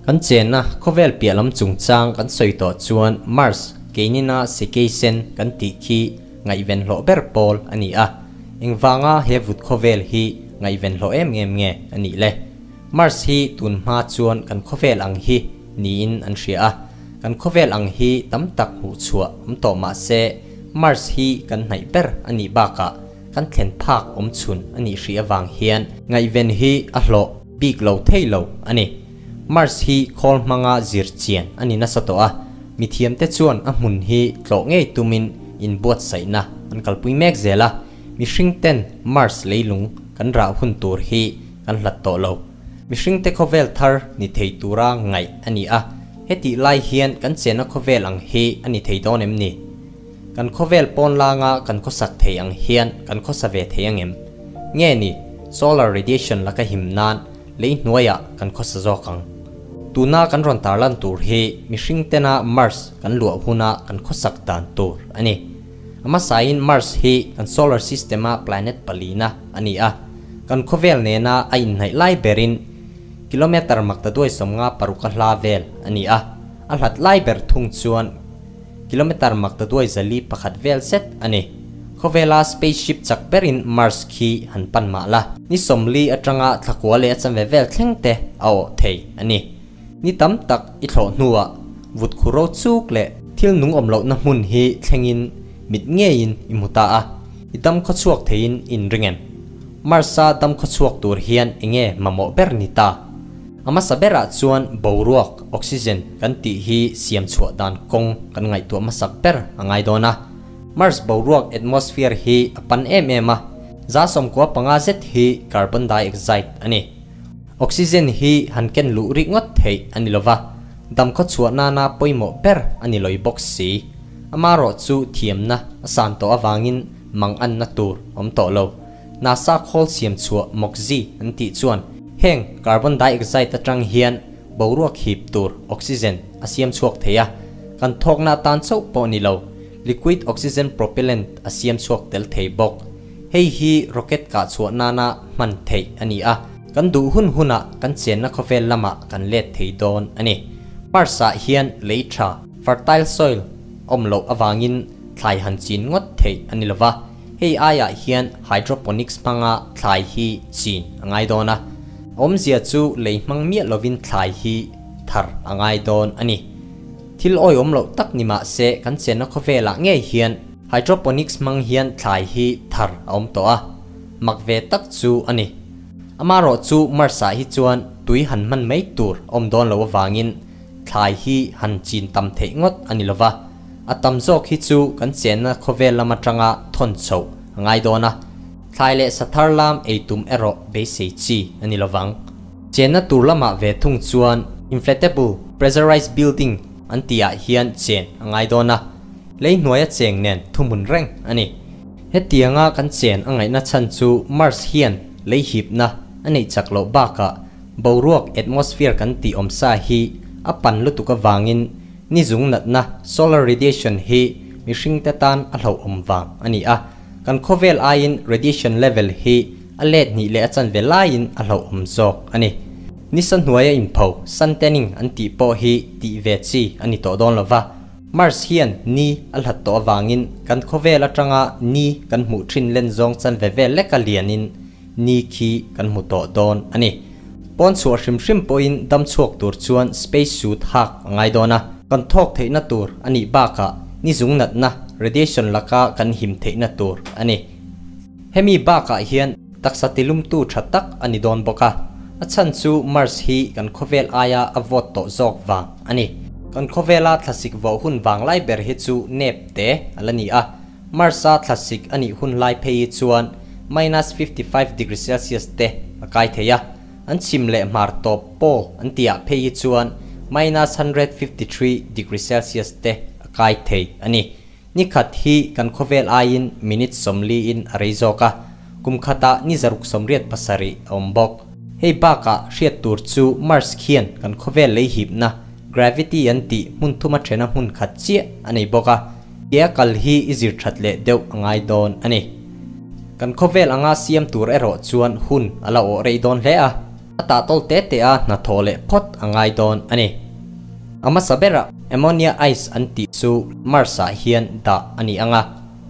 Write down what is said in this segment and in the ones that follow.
Kan chenna khawvel piah lam chungchang kan sawi tawh chuan Mars, keinina Sekeisen kan tih khi ngaihven hlawh ber pawl a ni a. Engvanga he vut khawvel hi ngaihven hlawh em em nge a nih le? Mars hi tun hma chuan kan khawvel ang hi niin an hria a. Kan khawvel ang hi tam tak hmuh chhuah awm tawh mah se Mars hi kan hnaih ber a nih bakah kan thlen phak awm chhun a nih hrih avang hian ngaihven hi a hlawh bik lo thei lo a ni. Mars hi khawl hmanga zir chian a ni nasa tawh a, mithiamte chuan a hmun hi tlawh ngei tumin inbuatsaihna an kalpui mek zel a, mihringten Mars leilung kan rah hun tur hi kan hlat tawh lo. Mihringte khawvel thar ni thei tura ngaih a ni a, hetih lai hian kan chenna khawvel ang hi a ni thei dawn em ni? Kan khawvel pawn langa kan khawsak thei ang hian kan khawsa ve thei angem? Nge ni, solar radiation laka him nan lei hnuaiah kan khawsa zawk ang? Tuna kan rawn tarlan tur hi mihring tena Mars kan luah huna kan khawsak dan tur a ni. A hmasain Mars hi kan solar system-a planet palina a ni a, kan khawvel nena a inhnaih lai berin kilometre maktaduai 56 a hla vel a ni a, a hlat lai ber thung chuan kilometre 801 vel zet a ni. Khawvela spaceship chak berin Mars khi han pan mah la, ni 40 atanga thla kua leh a chanve vel thleng te a awh thei a ni. Ni tam tak i thlawh hnuah vut khu ro chuk leh thil nung awm lohna hmun hi thlengin mit ngeiin i hmu ta a, i dam khaw chhuak theiin in ring em? Mars-a dam khaw chhuak tur hian enge mamawh ber ni ta? A hmasa berah chuan boruak, oxygen, kan tih hi siam chhuah dan kawng kan ngaihtuah hmasak ber a ngai dawn a. Mars boruak atmosphere hi a pan em em a, 95% zet hi carbon dioxide a ni. Oxygen hi han ken luh rik ngawt theih a ni lova, dam khaw chhuah nana pawimawh ber a ni lawih bawk si. Amaherawh chu thiamna a san tawh avangin mang anna tur awm tawh lo. NASA khawl siam chhuah MOXIE an tih chuan heng carbon dioxide atang hian boruak hip tur oxygen a siam chhuak thei a, kan thawkna atan chauh pawh ni lo, liquid oxygen propellant a siam chhuak tel thei bawk. Hei hi rocket kah chhuah nana hman theih a ni a, kan duh hun hunah kan chenna khawvel lamah kan let thei dawn a ni. Mars-ah hian lei tha, fertile soil, awm loh avangin thlai han chin ngawt theih a ni lova, hei aiah hian hydroponics hmanga thlai hi chin a ngai dawn a. Awmzia chu lei hmang miah lovin thlai hi thar a ngai dawn a ni. Thil awi awm loh tak ni mah se kan chenna khawvelah ngei hian hydroponics hmang hian thlai hi thar a awm tawh a, mak ve tak chu a ni. Amaherawh chu Mars-ah hi chuan tui han hman mai tur awm dawn lo avangin thlai hi han chin tam theih ngawt a ni lova, a tam zawk hi chu kan chenna khawvel lam atanga thawn chhoh a ngai dawn a, thlai leh sa thar lam ei tum erawh beisei chi a ni lovang. Chenna tur lamah ve thung chuan inflatable pressurized building an tihah hian chen a ngai dawn a, lei hnuaia cheng nen thuhmun reng a ni. Hetianga kan chen a ngaihna chhan chu Mars hian lei hipna a neih chak loh bakah boruak atmosphere kan tih awmsa hi a pan lutuk avangin ni zung natna solar radiation hi mihringte tan a hlauhawm vang a ni a, kan khawvel aiin radiation level hi a let hnih leh a chanve laiin a hlauhawm zawk a ni. Ni sa hnuaia inpho, sun tanning, an tih pawh hi tih ve chi a ni tawh dawn lova, Mars hian ni a hlat tawh avangin kan khawvel atanga ni kan hmuh thin len zawng chanve vel leka lianin ni khi kan hmu tawh dawn a ni. Pawn chhuah hrim hrim pawhin dam chhuak tur chuan space suit hak a ngai dawn a, kan thawk theihna tur a nih bakah ni zung natna, radiation, laka kan him theihna tur a ni. Hemi bakah hian taksa tilumtu tha tak a ni dawn bawk a, a chhan chu Mars hi kan khawvel aia a vawt tawh zawk vang a ni. Kan khawvela thlasik vawh hun vang lai ber hi chu nep te a la ni a, Mars-a thlasik a nih hun lai phei hi chuan minus 55 degree Celsius te a kai thei a, an chhim leh hmar tawp pole an tihah phei hi chuan minus 153 degree Celsius te a kai thei a ni. Ni khat hi kan khawvel aiin minute 40 in a rei zawk a, kum khatah ni 687 a awm bawk. Hei bakah hriat tur chu Mars khian kan khawvel lei hipna, gravity, an tih hmun thuma thena hmun khat chiah a nei bawk a, ke a kal hi i zir that leh deuh a ngai dawn a ni. Kan khawvel anga siam tur erawh chuan hun a la awh rei dawn hle a. A tah tawl te te a hnathawh leh phawt a ngai dawn a ni. A hmasa berah ammonia ice an tih chu Mars ah hian dah a ni ang a,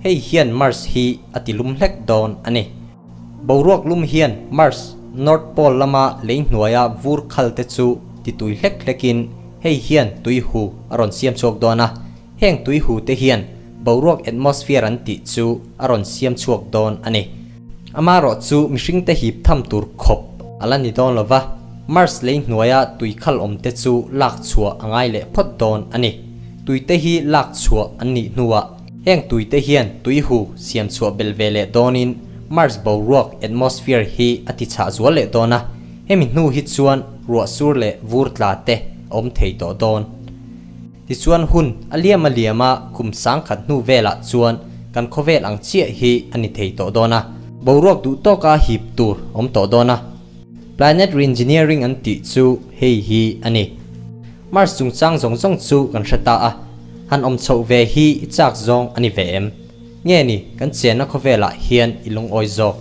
hei hian Mars hi a ti lum hlek dawn a ni. Boruak lum hian Mars North Pole lama lei hnuaia vur khal te chu ti tui hlek hlekin hei hian tui hu a rawn siam chhuak dawn a, heng tui hu te hian boruak atmosphere an tih chu a rawn siam chhuak dawn a ni. Amaherawh chu mihringte hip tham tur khawp a la ni dawn lo va, Mars lei hnuaia tui khal awmte chu lak chhuah a ngai leh phawt dawn a ni. Tuite hi lak chhuah an nih hnuah heng tuite hian tui hu siam chhuah belh ve leh dawnin Mars boruak, atmosphere, hi a ti chhah zual leh dawn a, hemi hnu hi chuan ruah sur leh vur tla te a awm thei tawh dawn. Tichuan hun a liam a liam a, kum sangkhat hnu velah chuan kan khawvel ang chiah hi a ni thei tawh dawn a, boruak duh tawka hip tur awm tawh dawn a. Planet reengineering an tih chu hei hi a ni. Mars chungchang zawng zawng chu kan hre ta a, han awm chhoh ve hi i chak zawng a ni ve em? Nge ni kan chenna khawvelah hian i lungawi zawk?